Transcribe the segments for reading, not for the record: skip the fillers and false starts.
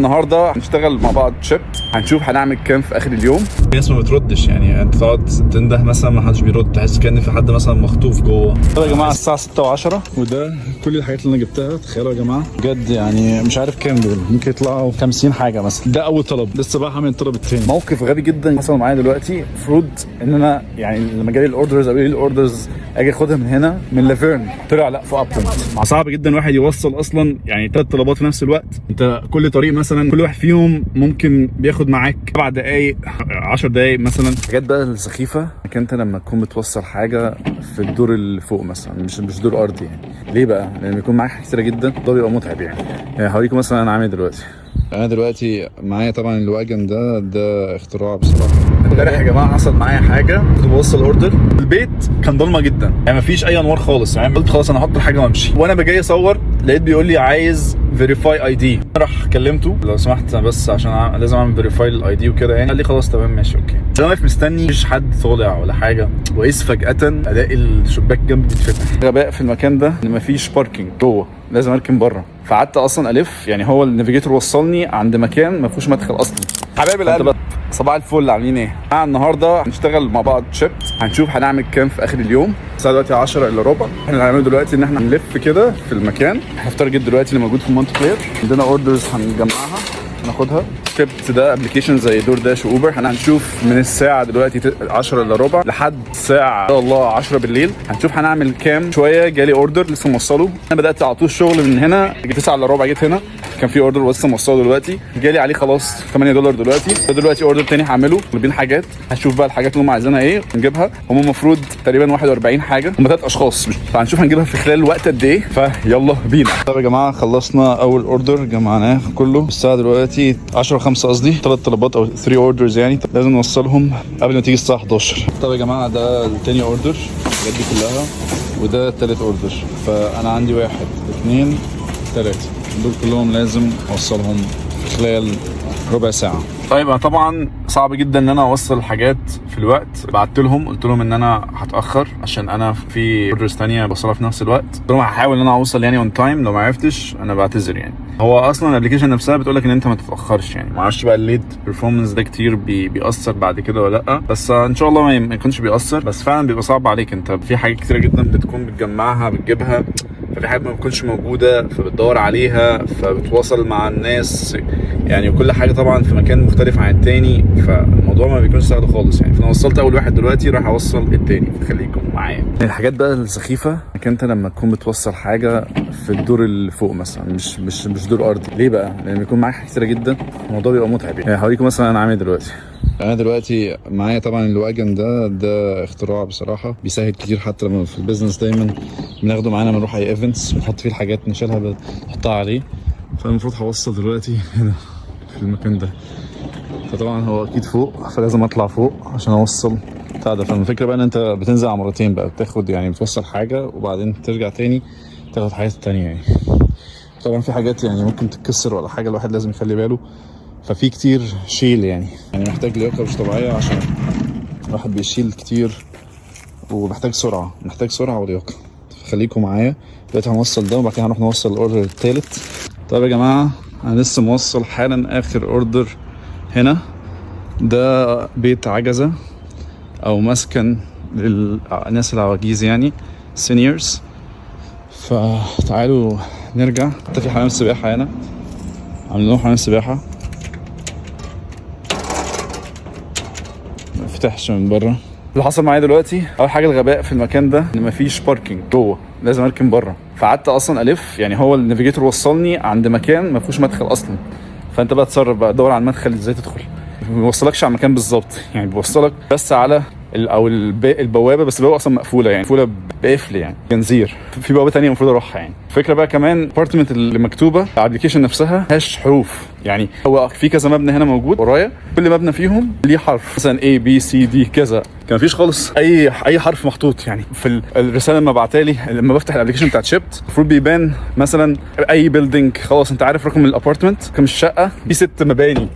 النهارده هنشتغل مع بعض Shipt، هنشوف هنعمل كام في اخر اليوم. في ناس ما بتردش، يعني انت تقعد تنده مثلا ما حدش بيرد، تحس كان في حد مثلا مخطوف جوه. طب يا جماعة الساعة 6:10 وده كل الحاجات اللي انا جبتها. تخيلوا يا جماعة بجد، يعني مش عارف كام دول، ممكن يطلعوا 50 حاجة مثلا. ده اول طلب، لسه بقى هعمل الطلب التاني. موقف غبي جدا حصل معايا دلوقتي. المفروض ان انا يعني لما جالي ال orders قالوا لي ال orders اجي اخدها من هنا من لافيرن، طلع لا في ابتون. صعب جدا واحد يوصل اصلا يعني 3 طلبات في نفس الوقت. انت كل طريق مثلا كل واحد فيهم ممكن بياخد معاك 7 دقائق، 10 دقائق مثلا. الحاجات بقى السخيفة انك انت لما تكون بتوصل حاجة في الدور اللي فوق مثلا، مش دور ارضي يعني. ليه بقى؟ لان بيكون معاك حاجات كتيرة جدا، ده بيبقى متعب يعني. يعني هوريكم مثلا انا عامل إيه دلوقتي. انا دلوقتي معايا طبعا ال wagon ده، ده اختراع بصراحه. امبارح يا جماعة حصل معايا حاجه، كنت بوصل order، البيت كان ضلمة جدا، يعني مفيش اي انوار خالص. يعني قلت خلاص انا هحط الحاجة وامشي، وانا بجاي اصور لقيت بيقول لي عايز verify ID. راح كلمته، لو سمحت بس عشان لازم اعمل verify لل ID وكده يعني. قال لي خلاص تمام ماشي okay. انا واقف مستني، مفيش حد طالع ولا حاجه، واذ فجاة الاقي الشباك جنبي بيتفتح. غباء في المكان ده ان مفيش parking جوه، لازم اركن بره. فقعدت اصلا الف، يعني هو ال navigator وصلني عند مكان ما فيهوش مدخل اصلا. حبايب القلب، صباح الفل، عاملين ايه؟ النهارده هنشتغل مع بعض Shipt، هنشوف هنعمل كام في اخر اليوم. الساعة دلوقتي 10 الا ربع. احنا اللي هنعمله دلوقتي ان احنا هنلف كده في المكان. احنا في Target دلوقتي اللي موجود في مونتكلير، عندنا orders هنجمعها ناخدها. Shipt ده application زي DoorDash و Uber. هنشوف من الساعة دلوقتي 10 الا ربع لحد الساعة ان شاء الله 10 بالليل هنشوف هنعمل كام. شوية جالي order لسه موصله، انا بدات على طول شغل من هنا 9 الا ربع، جيت هنا كان في order ولسه موصله دلوقتي، جالي عليه خلاص $8 دلوقتي. ده دلوقتي order تاني هعمله، طالبين حاجات، هشوف بقى الحاجات اللي هم عايزينها ايه نجيبها. هم المفروض تقريبا 41 حاجه، هم 3 اشخاص، فهنشوف هنجيبها في خلال وقت قد ايه. فيلا بينا. طب يا جماعة خلصنا اول order جمعناه كله. الساعة دلوقتي 10 5، قصدي 3 طلبات او 3 orders، يعني لازم نوصلهم قبل ما تيجي الساعة 11. طب يا جماعة ده التاني order، الحاجات دي كلها، وده التالت order. فانا عندي واحد اثنين ثلاثه، دول كلهم لازم اوصلهم في خلال ربع ساعه. طيب انا طبعا صعب جدا ان انا اوصل الحاجات في الوقت. بعت لهم قلت لهم ان انا هتاخر عشان انا في orders ثانية بوصلها في نفس الوقت. قلت لهم هحاول ان انا اوصل يعني on time، لو ما عرفتش انا بعتذر. يعني هو اصلا ال application نفسها بتقول لك ان انت ما تتاخرش، يعني ما اعرفش بقى ال late performance ده كتير بيأثر بعد كده ولا لا، بس ان شاء الله ما يكونش بيأثر. بس فعلا بيبقى صعب عليك، انت في حاجات كتيرة جدا بتكون بتجمعها بتجيبها، ففي حاجات ما بتكونش موجودة فبتدور عليها فبتواصل مع الناس يعني، وكل حاجة طبعا في مكان مختلف عن التاني، فالموضوع ما بيكونش سهل خالص يعني. فانا وصلت اول واحد، دلوقتي راح اوصل التاني، فخليكم معايا. الحاجات بقى السخيفة انك انت لما تكون بتوصل حاجة في الدور اللي فوق مثلا، مش دور ارضي. ليه بقى؟ لان بيكون معاك حاجات كتيرة جدا، الموضوع بيبقى متعب يعني. هوريكم مثلا انا عامل إيه دلوقتي. انا دلوقتي معايا طبعا ال wagon ده، ده اختراع بصراحه، بيسهل كتير. حتى لما في ال business دايما بناخده معانا، بنروح اي events بنحط فيه الحاجات نشيلها نحطها عليه. فالمفروض هوصل دلوقتي هنا في المكان ده، فطبعا هو اكيد فوق، فلازم اطلع فوق عشان اوصل بتاع ده. فالفكرة بقى ان انت بتنزل على مرتين بقى، بتاخد يعني بتوصل حاجة وبعدين ترجع تاني تاخد حاجات تانية يعني. طبعا في حاجات يعني ممكن تتكسر ولا حاجه، الواحد لازم يخلي باله، ففي كتير شيل يعني، يعني محتاج لياقه مش طبيعية عشان الواحد بيشيل كتير، ومحتاج سرعه، محتاج سرعة ولياقه. خليكم معايا دلوقتي هنوصل ده وبعد كده هنروح نوصل ال order التالت. طيب يا جماعة انا لسه موصل حالا اخر order هنا. ده بيت عجزه او مسكن للناس العواجيز يعني seniors. فتعالوا نرجع. حتى في حمام سباحة هنا، عاملين لهم حمام سباحة، ما فتحش من بره. اللي حصل معايا دلوقتي، اول حاجة الغباء في المكان ده ان مفيش parking جوه، لازم اركن بره. فقعدت اصلا الف، يعني هو ال navigator وصلني عند مكان ما فيهوش مدخل اصلا، فانت بقى تصرف بقى، دور على المدخل ازاي تدخل. ما بيوصلكش على المكان بالظبط، يعني بيوصلك بس على او البوابة، بس البوابة اصلا مقفولة، يعني مقفولة بقفل يعني جنزير. في بوابه ثانية المفروض اروحها يعني. الفكرة بقى كمان apartment اللي مكتوبة على ال application نفسها هاش حروف، يعني هو في كذا مبنى هنا موجود ورايا، كل مبنى فيهم ليه حرف، مثلا A B C D كذا. كان مفيش خالص اي حرف محطوط يعني في الرسالة لما بعتها لي. لما بفتح ال application بتاعت Shipt المفروض بيبان مثلا اي building، خلاص انت عارف رقم ال apartment، كم الشقه، في 6 مباني.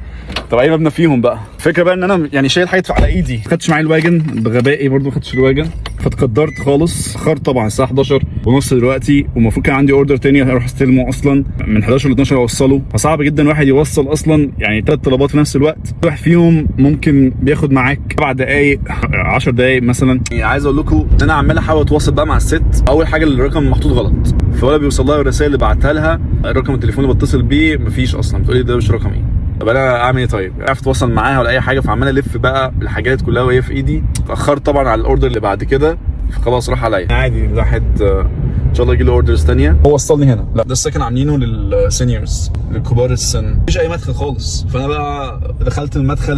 طب اي مبنى فيهم بقى؟ الفكرة بقى ان انا يعني شايل حاجات على ايدي، ما خدتش معايا ال wagon بغبائي، برضو ما خدتش ال wagon، فاتقدرت خالص. اتاخرت طبعا، الساعة 11 ونص دلوقتي، ومفروض كان عندي order تاني اروح استلمه اصلا من 11 ل 12 اوصله، فصعب جدا واحد يوصل اصلا يعني ثلاث طلبات في نفس الوقت. واحد فيهم ممكن بياخد معاك 7 دقائق، 10 دقائق مثلا. يعني عايز اقول لكم ان انا عمال احاول اتواصل بقى مع الست. اول حاجة الرقم محطوط غلط، فولا بيوصل لها الرسائل اللي بعتها لها. رقم التليفون اللي بتصل بيه مفيش اصلا، بتقولي ده مش رقمي. طب انا اعمل ايه؟ طيب عرفت اتواصل معاها ولا اي حاجه؟ فعمال الف بقى بالحاجات كلها وهي في ايدي. اتاخرت طبعا على ال order اللي بعد كده، فخلاص راح عليا. عادي، الواحد ان شاء الله يجي له orders ثانيه. هو وصلني هنا، لا ده السكن عاملينه لل seniors، لكبار السن، مفيش اي مدخل خالص. فانا بقى دخلت المدخل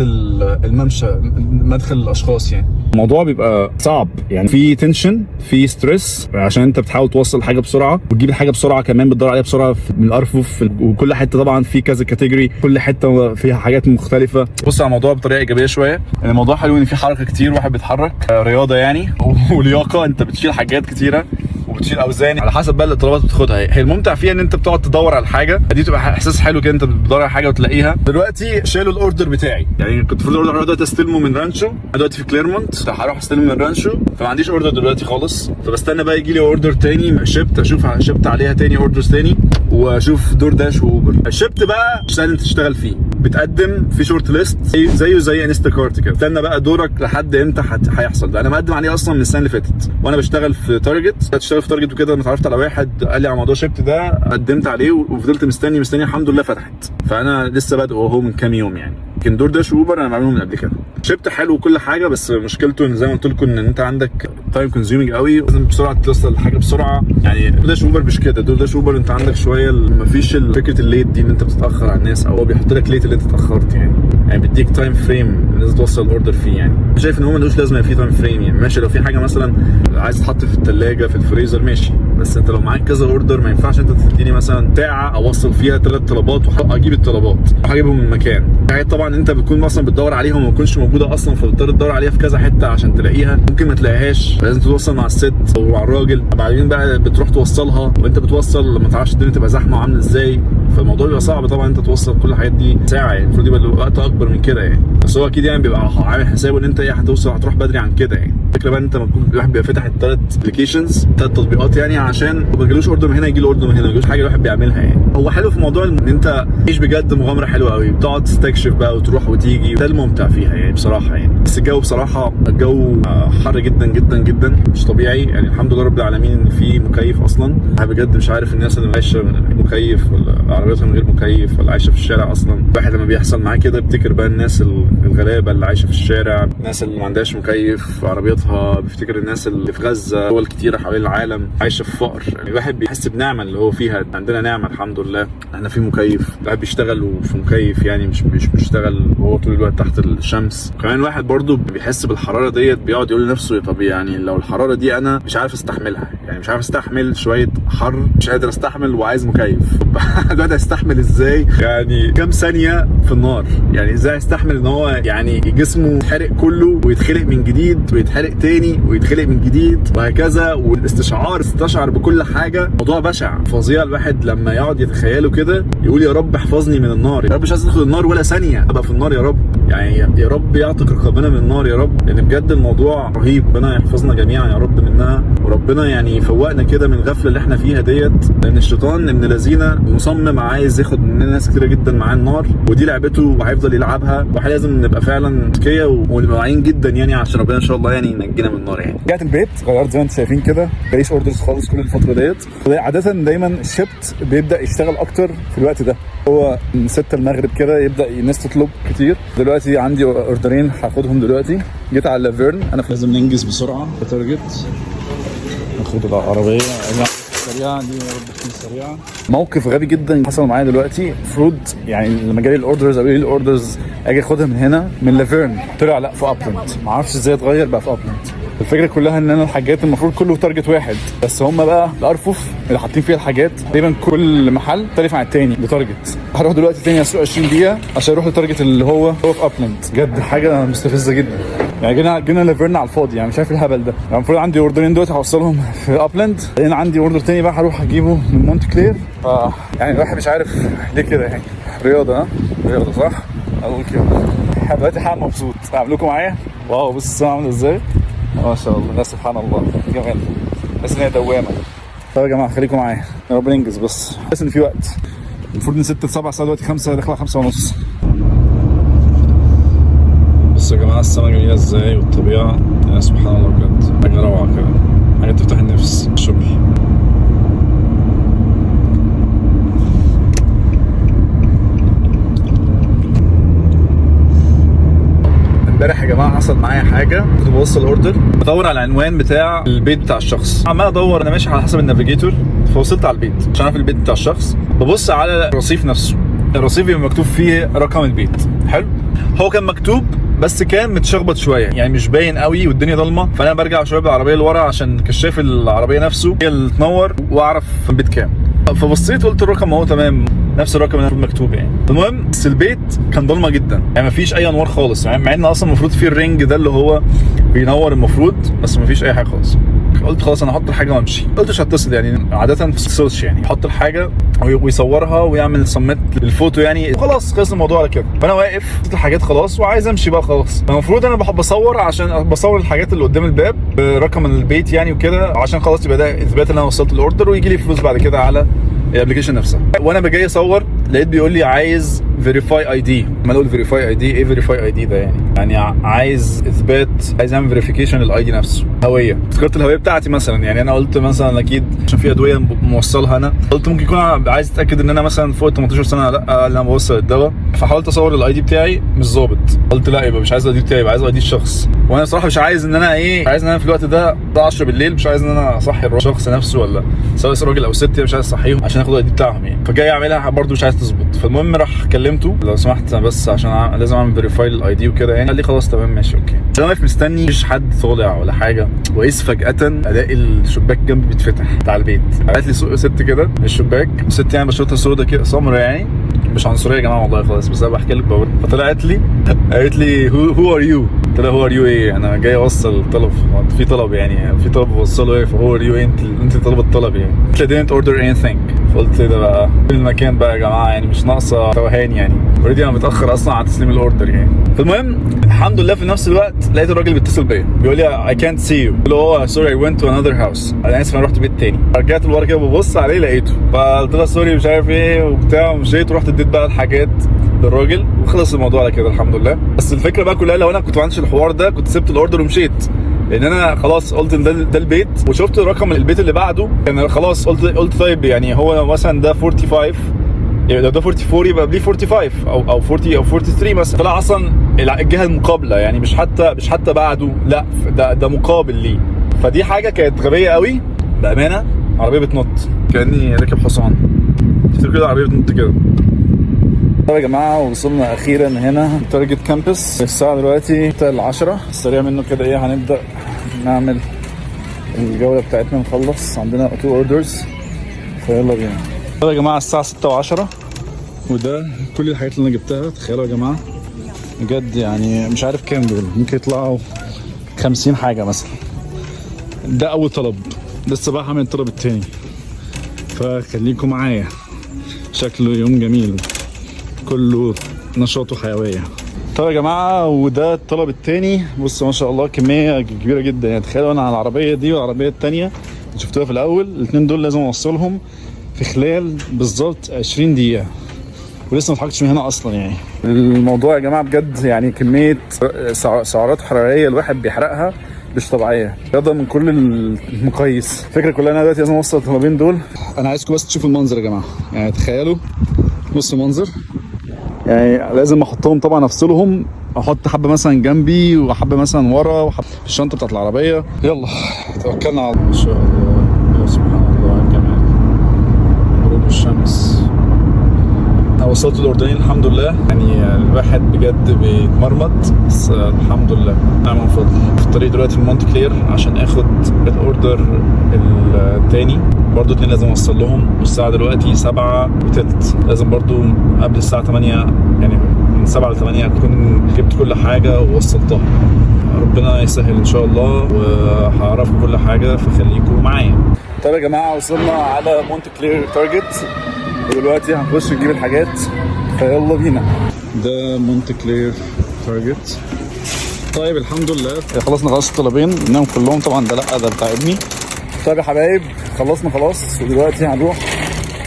الممشى، مدخل الاشخاص. يعني الموضوع بيبقى صعب، يعني في tension، في stress، عشان انت بتحاول توصل حاجة بسرعة وتجيب الحاجة بسرعه، كمان بتدور عليها بسرعة من الارفف وكل حته. طبعا في كذا category، كل حتة فيها حاجات مختلفه. بص على الموضوع بطريقة ايجابية شويه، يعني الموضوع حلو ان في حركة كتير، واحد بيتحرك، رياضة يعني ولياقه، انت بتشيل حاجات كتيرة وبتشيل اوزان على حسب بقى الطلبات بتاخدها. هي الممتع فيها ان انت بتقعد تدور على الحاجة دي، بتبقى احساس حلو كده، انت بتدور على حاجة وتلاقيها. دلوقتي شالوا ال order بتاعي، يعني كنت المفروض ال order دلوقتي استلمه من رانشو. انا دلوقتي في كليرمونت، هروح استلمه من رانشو، فما عنديش order دلوقتي خالص. فبستنى بقى يجي لي order تاني Shipt، اشوف Shipt عليها تاني orders تاني، واشوف DoorDash و Uber. Shipt بقى مش سهل انت تشتغل فيه، بتقدم في short list زيه زي Instacart كده، استنى بقى دورك لحد امتى هيحصل. ده انا مقدم عليه اصلا من السنة اللي فاتت وانا بشتغل في Target، اشتغل في Target وكده، لما اتعرفت على واحد قال لي على موضوع Shipt ده، قدمت عليه وفضلت مستني مستني، الحمد لله فتحت. فانا لسه بادئ وهو من كام يوم يعني. لكن DoorDash و Uber انا بعملهم من قبل كده. Shipt حلو وكل حاجه، بس مشكلته ان زي ما قلت لكم ان انت عندك time consuming قوي، لازم بسرعة توصل لحاجة بسرعه. يعني DoorDash Uber مش كده، DoorDash Uber انت عندك شوية مفيش فكرة ال late دي، ان انت بتتاخر على الناس او هو بيحط لك late اللي انت اتاخرت، يعني بيديك time frame لازم توصل ال order فيه. يعني شايف ان هو ملوش لازمه في time frame. يعني ماشي لو في حاجة مثلا عايز تحط في الثلاجة في الفريزر ماشي، بس انت لو معاك كذا order ما ينفعش انت تديني مثلا ساعة اوصل فيها ثلاث طلبات واجيب الطلبات اجيبهم من مكان. حاجات طبعا انت بتكون اصلا بتدور عليهم وما تكونش موجودة اصلا، فبتضطر تدور عليها في كذا حتة عشان تلاقيها، ممكن ما تلاقيهاش، لازم تتواصل مع الست او مع الراجل. بعدين بقى بتروح توصلها، وانت بتوصل ما تعرفش الدنيا تبقى زحمة وعامله ازاي، فالموضوع بيبقى صعب طبعا انت توصل كل الحاجات دي ساعه. يعني المفروض يبقى الوقت اكبر من كده يعني، بس هو اكيد يعني بيبقى عامل حسابه ان انت ايه هتوصل هتروح بدري عن كده. يعني الفكرة بقى ان انت الواحد بيبقى فاتح الثلاث applications، ثلاث تطبيقات، يعني عشان ما يجيلوش order من هنا يجي له order من هنا، ما يجيلوش حاجة الواحد بيعملها. يعني هو حلو في موضوع ان انت تعيش بجد مغامرة حلوة قوي، بتقعد تستكشف بقى وتروح وتيجي، ده الممتع فيها يعني بصراحة يعني. بس الجو بصراحة الجو حر جدا جدا جدا مش طبيعي يعني. الحمد لله رب العالمين ان في مكيف اصلا. انا بجد مش عارف الناس اللي عايشه مكيف ولا عربيتها من غير مكيف ولا عايشه في الشارع اصلا. الواحد لما بيحصل معاه كده بيفتكر بقى الناس الغلابة اللي عايشه في الشارع، الناس اللي ما عندهاش مكيف في عربيتها، بيفتكر الناس اللي في غزه، دول كتيرة حوالين العالم عايشه في فقر. يعني الواحد بيحس بنعمه اللي هو فيها. عندنا نعمه الحمد لله، احنا في مكيف، الواحد بيشتغل وفي مكيف، يعني مش بيشتغل وهو طول الوقت تحت الشمس. كمان الواحد برضو بيحس بالحرارة ديت، بيقعد يقول لنفسه طب يعني لو الحرارة دي انا مش عارف استحملها، يعني مش عارف استحمل شوية حر، مش قادر استحمل وعايز مكيف، دلوقتي هستحمل ازاي؟ يعني كام ثانية في النار؟ يعني ازاي استحمل ان هو يعني جسمه يتحرق كله ويتخلق من جديد ويتحرق تاني ويتخلق من جديد وهكذا، والاستشعار استشعر بكل حاجه. موضوع بشع فظيع، الواحد لما يقعد يتخيله كده يقول يا رب احفظني من النار، يا رب مش عايز ادخل النار ولا ثانية ابقى في النار يا رب، يعني يا رب يعتق رقابنا من النار يا رب، لان بجد الموضوع رهيب. ربنا يحفظنا جميعا يا رب منها، وربنا يعني يفوقنا كده من الغفلة اللي احنا فيها ديت، لان الشيطان ابن لذينه مصمم عايز ياخد مننا ناس كتيرة جدا معاه النار، ودي لعبته وهيفضل يلعبها، واحنا لازم نبقى فعلا ذكية ونبقى واعيين جدا يعني عشان ربنا ان شاء الله يعني ينجينا من النار. يعني رجعت البيت، غيرت زي ما انتم شايفين كده، مجاليش orders خالص كل الفترة ديت. عادة دايما ال Shipt بيبدا يشتغل اكتر في الوقت ده، هو من 6 المغرب كده يبدا الناس تطلب كتير. دلوقتي عندي order ين هاخدهم دلوقتي. جيت على لافيرن، انا لازم ننجز بسرعة Target، ناخد العربية سريعة دي، يا رب تكون سريعه. موقف غبي جدا حصل معايا دلوقتي. المفروض يعني لما جالي ال orders او ايه ال orders اجي اخدها من هنا من لافيرن، طلع لا في ابلاند. ما اعرفش ازاي اتغير بقى في ابلاند. الفكرة كلها ان انا الحاجات المفروض كله Target واحد، بس هم بقى الارفف اللي حاطين فيها الحاجات تقريبا كل محل مختلف عن التاني ل Target. هروح دلوقتي تاني اسوق 20 دقيقة عشان اروح ل Target اللي هو في ابلاند. بجد حاجة مستفزة جدا. يعني يعني جينا لافيرنا على الفاضي، يعني مش عارف ايه الهبل ده. يعني المفروض عندي order ين دلوقتي هوصلهم في ابلاند، لان عندي order تاني بقى هروح اجيبه من مونتكلير. ف يعني الواحد مش عارف ليه كده يعني. رياضة، ها رياضة صح؟ اقول كده دلوقتي حق مبسوط. اعمل لكم معايا. wow بص السما عامله ازاي، ما شاء الله، لا سبحان الله جمال، بس ان هي دوامه. طيب يا جماعة خليكم معايا، يا رب ننجز بس ان في وقت. المفروض من 6 ل 7، الساعة دلوقتي 5 داخله 5 ونص. بصوا يا جماعة السما جميلة ازاي والطبيعة، يا سبحان الله بجد حاجة روعه كده، حاجة تفتح النفس. الشغل امبارح يا جماعة حصل معايا حاجة، كنت بوصل order، بدور على العنوان بتاع البيت بتاع الشخص، عمال ادور، انا ماشي على حسب ال navigator، فوصلت على البيت عشان اعرف البيت بتاع الشخص. ببص على الرصيف نفسه، الرصيف بيبقى مكتوب فيه رقم البيت، حلو، هو كان مكتوب بس كان متشخبط شوية، يعني مش باين قوي والدنيا ضلمة، فانا برجع شوية بالعربية لورا عشان كشاف العربية نفسه هي اللي تنور واعرف البيت كام. فبصيت قلت الرقم اهو تمام، نفس الرقم اللي مكتوب يعني. المهم بس البيت كان ضلمة جدا، يعني مفيش اي انوار خالص، يعني مع ان اصلا المفروض فيه ال ring ده اللي هو بينور المفروض، بس مفيش اي حاجة خالص. قلت خلاص انا هحط الحاجة وامشي، قلت مش هتصل يعني، عادة ما بتصلش يعني، يحط الحاجة ويصورها ويعمل submit لل photo يعني، وخلاص خلص الموضوع على كده. فانا واقف حطيت الحاجات خلاص وعايز امشي بقى خلاص. المفروض انا بحب اصور عشان بصور الحاجات اللي قدام الباب برقم البيت يعني وكده، عشان خلاص يبقى ده اثبات ان انا وصلت ال order، ويجي لي فلوس بعد كده على ال application نفسها. وانا بجاي اصور لقيت بيقول لي عايز verify ID. ما اقول verify ID ايه؟ verify ID ده يعني عايز اثبات، عايز اعمل verification لل ID نفسه، هوية. افتكرت الهوية بتاعتي مثلا، يعني انا قلت مثلا اكيد عشان في ادوية موصلها، انا قلت ممكن يكون عايز اتاكد ان انا مثلا فوق 18 سنة، لا انا بوصل الدواء. فحاولت اصور ال ID بتاعي مش ظابط، قلت لا يبقى مش عايز ال ID بتاعي، يبقى عايز ID الشخص. وانا بصراحة مش عايز ان انا ايه، عايز ان انا في الوقت ده 10 بالليل، مش عايز ان انا اصحي الشخص نفسه، ولا سواء راجل او ست، مش عايز اصحيهم عشان اخد ال ID بتاعهم يعني. فجاي اعملها برده مش عايز تظبط. فالمهم راح كلمته، لو سمحت بس عشان لازم اعمل verify لل ID وكده يعني. قال لي خلاص تمام ماشي okay. انا واقف مستني مفيش حد طالع ولا حاجة، واذ فجاة الاقي الشباك جنبي بيتفتح بتاع البيت. قالت لي ست كده من الشباك، ست يعني بشرتها سودا كده سمرا يعني، مش عنصرية يا جماعة والله خالص، بس انا بحكي لك بقول. فطلعت لي قالت لي who are you؟ قلت لها who are you ايه؟ انا جاي اوصل طلب، في طلب يعني، في طلب بوصله ايه؟ ف who are you انت طلب الطلب يعني. قلت لها didn't order anything. فقلت ده بقى المكان بقى يا جماعة، يعني مش ناقصه توهان يعني، already انا متاخر اصلا على تسليم ال order يعني. فالمهم الحمد لله في نفس الوقت لقيت الراجل بيتصل بيا بيقول لي I can't see you. قلت له oh sorry I went to another house، انا اسف انا رحت بيت تاني. رجعت لورا كده ببص عليه لقيته، فقلت له sorry مش عارف ايه وبتاع، ومشيت ورحت اديت بقى الحاجات للراجل وخلص الموضوع على كده الحمد لله. بس الفكرة بقى كلها لو انا كنت ما عنديش الحوار ده كنت سبت ال order ومشيت، لان انا خلاص قلت ان ده البيت، وشفت رقم البيت اللي بعده كان خلاص قلت طيب يعني هو مثلا ده 45، يعني لو ده 44 يبقى قبليه 45 او 40 او 43 مثلا. طلع اصلا الجهة المقابلة يعني، مش حتى بعده، لا ده مقابل ليه. فدي حاجة كانت غبية قوي بامانه. عربية بتنط كاني راكب حصان، تفتكر كده العربية بتنط كده. طيب يا جماعة وصلنا اخيرا هنا Target campus. الساعة دلوقتي 10، السريع منه كده ايه، هنبدا نعمل الجولة بتاعتنا نخلص، عندنا two orders فيلا بينا. طيب يا جماعة الساعة 6:10، وده كل الحاجات اللي انا جبتها. تخيلوا يا جماعة بجد يعني مش عارف كام دول، ممكن يطلعوا 50 حاجة مثلا. ده اول طلب، لسه بقى هعمل الطلب التاني، فخليكم معايا. شكله يوم جميل كله نشاط وحيوية. طيب يا جماعة وده الطلب التاني. بصوا ما شاء الله كمية كبيرة جدا يعني، تخيلوا انا على العربية دي والعربية التانية اللي شفتوها في الاول، الاثنين دول لازم اوصلهم في خلال بالظبط 20 دقيقة، ولسه ما اتحركتش من هنا اصلا يعني. الموضوع يا جماعة بجد يعني كمية سعرات حرارية الواحد بيحرقها مش طبيعية، رياضة من كل المقاييس. الفكرة كلها انا دلوقتي لازم اوصل الطلبين دول. انا عايزكم بس تشوفوا المنظر يا جماعة، يعني تخيلوا بصوا المنظر، يعني لازم احطهم طبعا افصلهم، احط حبه مثلا جنبي وحبه مثلا ورا وحبه في الشنطة بتاعت العربية. يلا توكلنا على الله. ما شاء الله يا سبحان الله على الجمال، غروب الشمس. انا وصلت الاردنين الحمد لله، يعني الواحد بجد بيتمرمط بس الحمد لله نعم من فضل. في الطريق دلوقتي لمونت كلير عشان اخد ال order التاني، برضو اتنين لازم اوصل لهم، والساعة دلوقتي 7:20، لازم برضو قبل الساعة 8 يعني من 7 ل 8 اكون جبت كل حاجة ووصلتها. ربنا يسهل ان شاء الله، وهعرفكم كل حاجه، فخليكم معايا. طيب يا جماعه، وصلنا على Montclair Target، ودلوقتي هنخش نجيب الحاجات، فيلا بينا. ده Montclair Target. طيب الحمد لله خلصنا خلاص الطلبين منهم كلهم طبعا. ده لا، ده بتاع ابني. طيب يا حبايب، خلصنا خلاص، ودلوقتي هنروح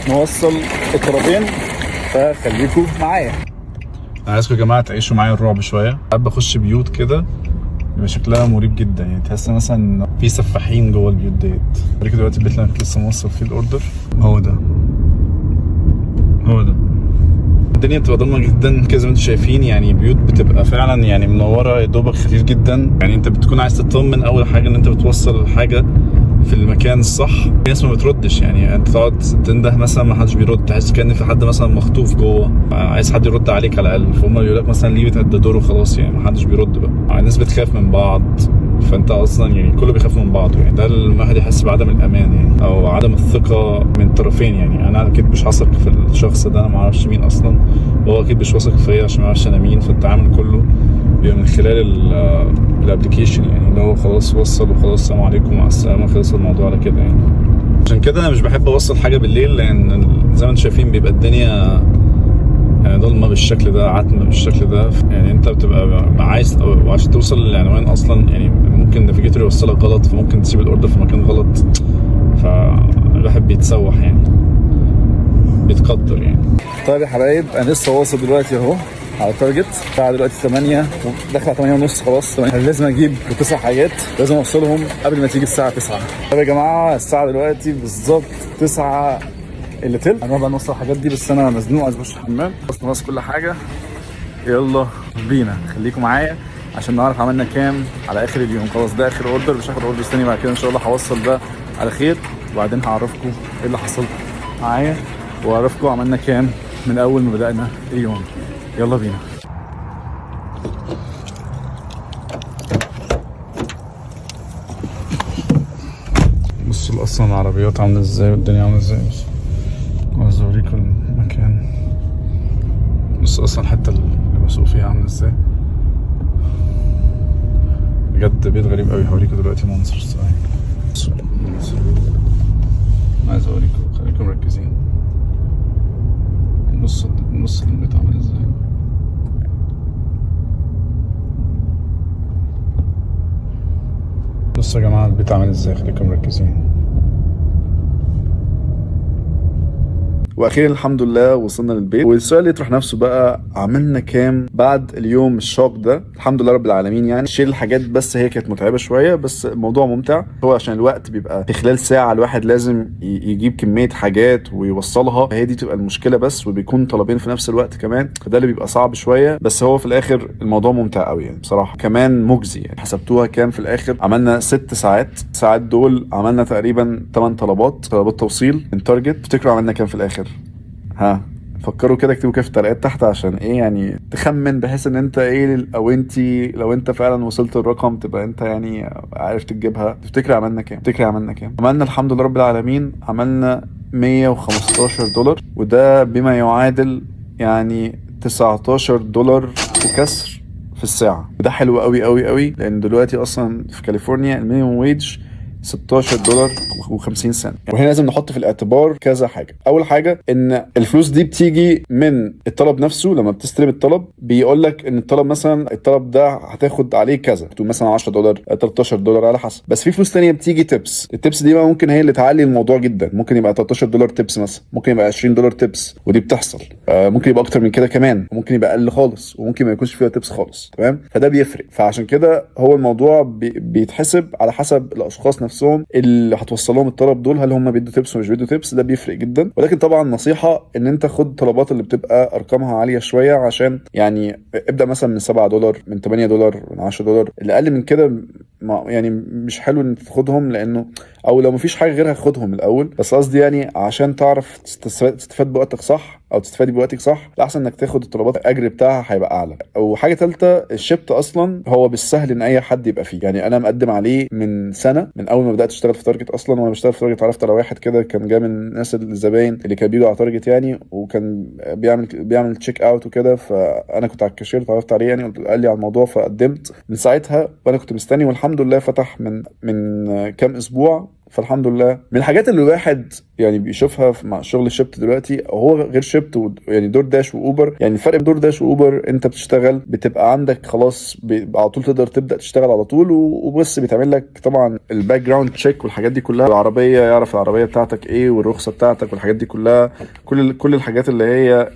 نوصل الطلبين، فخليكم معايا. انا عايزكم يا جماعة تعيشوا معايا الرعب شويه. ساعات بخش بيوت كده بيبقى شكلها مريب جدا، يعني تحس مثلا في سفاحين جوه البيوت ديت. اوريكم دلوقتي البيت اللي انا كنت لسه موصل فيه ال order. هو ده، هو ده. الدنيا بتبقى ضلمة جدا كده زي ما انتم شايفين، يعني بيوت بتبقى فعلا يعني منورة يا دوبك خفيف جدا. يعني انت بتكون عايز تطمن اول حاجة ان انت بتوصل الحاجة في المكان الصح. في ناس ما بتردش، يعني انت تقعد تنده مثلا ما حدش بيرد، تحس كان في حد مثلا مخطوف جوه، عايز حد يرد عليك على الاقل. فهم بيقول لك مثلا leave it at the door وخلاص، يعني ما حدش بيرد بقى. الناس بتخاف من بعض، فانت اصلا يعني كله بيخاف من بعضه. يعني ده الواحد يحس بعدم الامان يعني، او عدم الثقة من الطرفين. يعني انا اكيد مش هثق في الشخص ده، انا ما اعرفش مين اصلا، وهو اكيد مش واثق فيا عشان ما يعرفش انا مين. فالتعامل كله بيبقى من خلال ال application، يعني اللي هو خلاص وصل وخلاص، السلام عليكم مع السلامه، خلص الموضوع على كده. يعني عشان كده انا مش بحب اوصل حاجة بالليل، لان زي ما انتم شايفين بيبقى الدنيا يعني ضلمة بالشكل ده، عتمة بالشكل ده. يعني انت بتبقى عايز وعشان توصل للعنوان اصلا، يعني ممكن ال navigator يوصلك غلط، فممكن تسيب ال order في مكان غلط، فالواحد بيتسوح يعني، بيتقدر يعني. طيب يا حبايب، انا لسه واصل دلوقتي اهو على Target. الساعة دلوقتي 8، داخل على 8 ونص خلاص. 8. لازم اجيب تسع حاجات، لازم اوصلهم قبل ما تيجي الساعة 9. طيب يا جماعة، الساعة دلوقتي بالظبط 9 الا تلت. هنروح بقى نوصل الحاجات دي، بس انا مزنوق عايز اخش الحمام. خلصنا خلاص كل حاجة، يلا بينا. خليكم معايا عشان نعرف عملنا كام على اخر اليوم. خلاص ده اخر order، مش هاخد order تاني بعد كده ان شاء الله. هوصل ده على خير وبعدين هعرفكم ايه اللي حصل معايا، واعرفكم عملنا كام من اول ما بدأنا اليوم. يلا بينا. بصوا اصلا العربيات عامله ازاي والدنيا عامله ازاي. بص عايز اوريكم المكان. بص اصلا الحتة اللي بسوق فيها عامله ازاي، بجد بيت غريب قوي. هوريكم دلوقتي منظر الصراحه. بصوا المنظر، عايز اوريكم، خليكم مركزين. بص بص البيت عامل ازاي. بصوا يا جماعة البيت عامل ازاي، خليكم مركزين. واخيرا الحمد لله وصلنا للبيت. والسؤال اللي يطرح نفسه بقى، عملنا كام بعد اليوم الشاق ده؟ الحمد لله رب العالمين. يعني شيل الحاجات بس هي كانت متعبة شويه، بس الموضوع ممتع. هو عشان الوقت بيبقى في خلال ساعة الواحد لازم يجيب كمية حاجات ويوصلها، هي دي تبقى المشكلة بس، وبيكون طلبين في نفس الوقت كمان، فده اللي بيبقى صعب شويه. بس هو في الاخر الموضوع ممتع قوي يعني بصراحه، كمان مجزي. يعني حسبتوها كام في الاخر؟ عملنا 6 ساعات، ساعات دول عملنا تقريبا 8 طلبات، طلبات توصيل من Target. تفتكروا عملنا كام في الاخر؟ ها فكروا كده، اكتبوا كده في التعليقات تحت عشان ايه يعني تخمن، بحيث ان انت ايه او انت لو انت فعلا وصلت الرقم تبقى انت يعني عرفت تجيبها. تفتكر عملنا كام؟ تفتكر عملنا كام؟ عملنا الحمد لله رب العالمين عملنا $115، وده بما يعادل يعني $19 وكسر في الساعة. وده حلو قوي قوي قوي، لان دلوقتي اصلا في كاليفورنيا ال minimum wage $16 و50 سنت. وهنا لازم نحط في الاعتبار كذا حاجة. اول حاجة ان الفلوس دي بتيجي من الطلب نفسه. لما بتستلم الطلب بيقول لك ان الطلب مثلا الطلب ده هتاخد عليه كذا، تقول مثلا $10 $13 على حسب. بس في فلوس تانية بتيجي tips. ال tips دي بقى ممكن هي اللي تعلي الموضوع جدا، ممكن يبقى $13 tips مثلا، ممكن يبقى $20 tips، ودي بتحصل. ممكن يبقى اكتر من كده كمان، وممكن يبقى اقل خالص، وممكن ما يكونش فيها tips خالص. تمام؟ فده بيفرق. فعشان كده هو الموضوع بيتحسب على حسب الاشخاص نفسهم اللي هتوصل لهم الطلب دول، هل هم بيدوا tips ولا مش بيدوا tips. ده بيفرق جدا. ولكن طبعا نصيحة ان انت خد طلبات اللي بتبقى ارقامها عالية شوية، عشان يعني ابدا مثلا من $7، من $8، من $10. اللي اقل من كده ما يعني مش حلو ان تاخدهم، لانه او لو مفيش حاجة غيرها خدهم الاول، بس قصدي يعني عشان تعرف تستفاد بوقتك صح او تستفادي بوقتك صح، الاحسن انك تاخد الطلبات الاجر بتاعها هيبقى اعلى. وحاجه ثالثة، ال Shipt اصلا هو بالسهل ان اي حد يبقى فيه. يعني انا مقدم عليه من سنة، من اول ما بدات اشتغل في Target اصلا، وانا بشتغل في Target اتعرفت على واحد كده كان جاي من الناس الزباين اللي كانوا بيجوا على Target يعني، وكان بيعمل check out وكده، فانا كنت على الكاشير اتعرفت عليه يعني، قال لي على الموضوع، فقدمت من ساعتها وانا كنت مستني، والحمد لله فتح من كام اسبوع. فالحمد لله. من الحاجات اللي الواحد يعني بيشوفها مع شغل Shipt دلوقتي، هو غير Shipt يعني DoorDash و Uber، يعني الفرق بين DoorDash و Uber انت بتشتغل بتبقى عندك خلاص على طول تقدر تبدا تشتغل على طول، وبس بيتعمل لك طبعا ال background check والحاجات دي كلها، العربية يعرف العربية بتاعتك ايه والرخصه بتاعتك والحاجات دي كلها، كل الحاجات اللي هي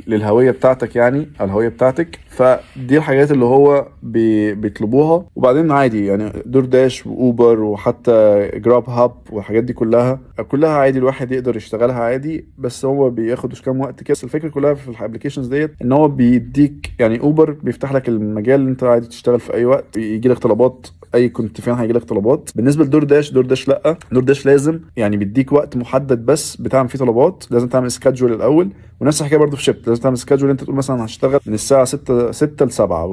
للهوية بتاعتك يعني، او الهوية بتاعتك. فدي الحاجات اللي هو بيطلبوها. وبعدين عادي يعني DoorDash و Uber وحتى Grubhub والحاجات دي كلها عادي الواحد يقدر يشتغلها عادي، بس هو بياخد كام وقت كده. الفكرة كلها في ال applications ديت ان هو بيديك يعني Uber بيفتح لك المجال اللي انت عادي تشتغل في اي وقت، يجي لك طلبات اي كنت فين هيجي لك طلبات. بالنسبة ل DoorDash، DoorDash لا، DoorDash لازم يعني بيديك وقت محدد بس بتعمل فيه طلبات، لازم تعمل schedule الاول. ونفس الحكاية برضه في Shipt، لازم تعمل schedule، انت تقول مثلا هشتغل من الساعة 6 ل 7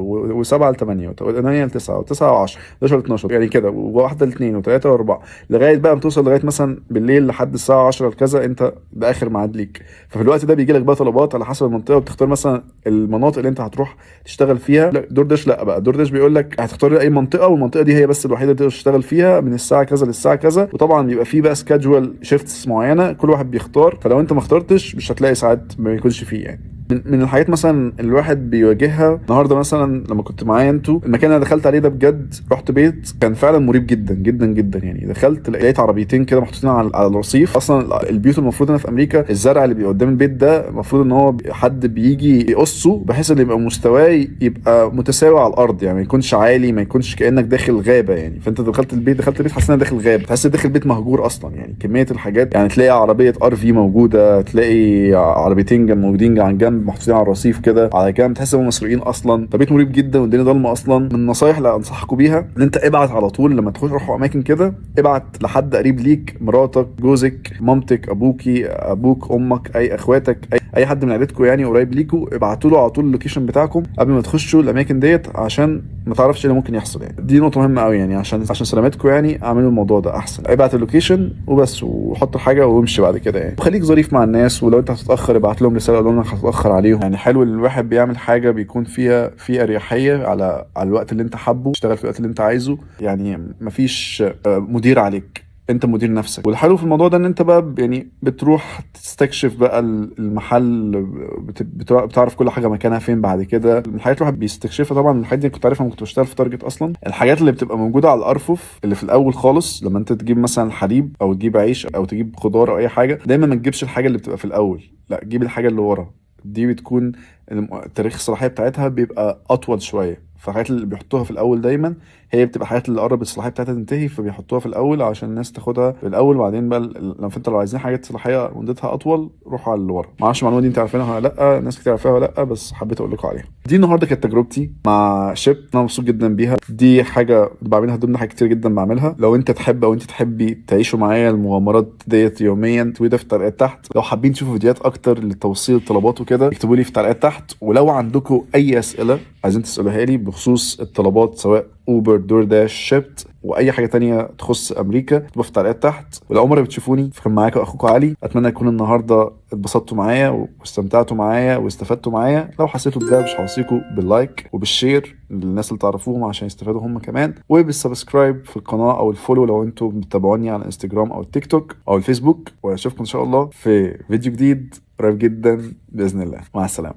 و7 ل 8 و8 ل 9 و9 ل 10 11 ل 12 يعني كده، و1 ل 2 و3 و4 لغاية بقى ما توصل لغاية مثلا بالليل لحد الساعة 10 لكذا، انت ده اخر ميعاد ليك. ففي الوقت ده بيجي لك بقى طلبات على حسب المنطقة، وبتختار مثلا المناطق اللي انت هتروح تشتغل فيها. لا DoorDash لا بقى، DoorDash بيقول لك هتختار اي منطقة، والمنطقة دي هي بس الوحيدة اللي تقدر تشتغل فيها من الساعة كذا للساعة كذا. وطبعا بيبقى فيه بقى schedule shifts معينة كل واحد بيختار، فلو انت ما اخترتش مش هتلاقي ساعات ما يكونش فيه. يعني من الحاجات مثلا الواحد بيواجهها النهارده، مثلا لما كنت معايا انتوا المكان اللي انا دخلت عليه ده، بجد رحت بيت كان فعلا مريب جدا جدا جدا. يعني دخلت لقيت عربيتين كده محطوطين على الرصيف. اصلا البيوت المفروض هنا في امريكا الزرع اللي بيبقى قدام البيت ده المفروض ان هو حد بيجي يقصه بحيث ان يبقى مستواه يبقى متساوي على الارض، يعني ما يكونش عالي، ما يكونش كانك داخل غابه. يعني فانت دخلت البيت حاسس انك داخل غابه، تحس داخل بيت مهجور اصلا. يعني كمية الحاجات، يعني تلاقي عربية RV موجودة، تلاقي عربيتين موجودين على جنب محطوطين على الرصيف كده على جنب، تحس انهم مسروقين اصلا. فبيت مريب جدا والدنيا ضلمة اصلا. من النصايح اللي انصحكم بيها ان انت ابعت على طول لما تخش روحوا اماكن كده، ابعت لحد قريب ليك، مراتك، جوزك، مامتك، ابوكي، ابوك، امك، اي اخواتك، اي حد من عيلتكم يعني قريب ليكوا، ابعتوا له على طول ال location بتاعكم قبل ما تخشوا الاماكن ديت، عشان ما تعرفش ايه اللي ممكن يحصل. يعني دي نقطة مهمة قوي، يعني عشان سلامتكم يعني اعملوا الموضوع ده احسن. ابعت ال location وبس، وحط الحاجة وامشي بعد كده يعني. وخليك ظريف مع الناس، ولو انت هتتاخر ابعت لهم رسالة قول لهم انك هتتاخر عليهم. يعني حلو ان الواحد بيعمل حاجة بيكون فيها في اريحية على الوقت اللي انت حابة، تشتغل في الوقت اللي انت عايزه، يعني مفيش مدير عليك، انت مدير نفسك. والحلو في الموضوع ده ان انت بقى يعني بتروح تستكشف بقى المحل، بتعرف كل حاجة مكانها فين بعد كده. الحاجات الواحد بيستكشفها طبعا، الحاجات دي كنت عارفها لما كنت بشتغل في Target اصلا. الحاجات اللي بتبقى موجودة على الارفف اللي في الاول خالص، لما انت تجيب مثلا حليب او تجيب عيش او تجيب خضار او اي حاجة، دايما ما تجيبش الحاجة اللي بتبقى في الاول، لا جيب الحاجة اللي ورا دي، بتكون تاريخ الصلاحية بتاعتها بيبقى اطول شوية. فالحاجات اللي بيحطوها في الاول دايما هي بتبقى حاجات اللي قرب الصلاحية بتاعتها تنتهي، فبيحطوها في الاول عشان الناس تاخدها في الاول. وبعدين بقى لو انت لو عايزين حاجات صلاحية مدتها اطول روحوا على اللي ورا. ما اعرفش المعلومة دي انت عارفينها ولا لا، ناس كتير عارفاها ولا لا، بس حبيت اقول لكم عليها. دي النهارده كانت تجربتي مع Shipt، انا مبسوط جدا بيها. دي حاجة بعملها ضمن حاجات كتير جدا بعملها. لو انت تحب او انت تحبي تعيشوا معايا المغامرات ديت يوميا، تويتر في التعليقات تحت. لو حابين تشوفوا فيديوهات اكتر لتوصيل الطلبات وكده اكتبوا لي في التعليقات تحت. ولو عندكم اي اسئلة عايزين تسالوها لي بخصوص الطلبات سواء Uber، DoorDash، Shipt، واي حاجة تانية تخص امريكا، اكتبوا في التعليقات تحت. ولو مرة بتشوفوني فكان معاكم اخوكم علي، اتمنى يكون النهارده اتبسطتوا معايا واستمتعتوا معايا واستفدتوا معايا. لو حسيتوا بده مش هوصيكم بال like وبال share للناس اللي تعرفوهم عشان يستفادوا هم كمان، وبال subscribe في القناة او ال follow لو انتم بتتابعوني على الانستجرام او التيك توك او الفيسبوك. واشوفكم ان شاء الله في فيديو جديد قريب جدا باذن الله. مع السلامة.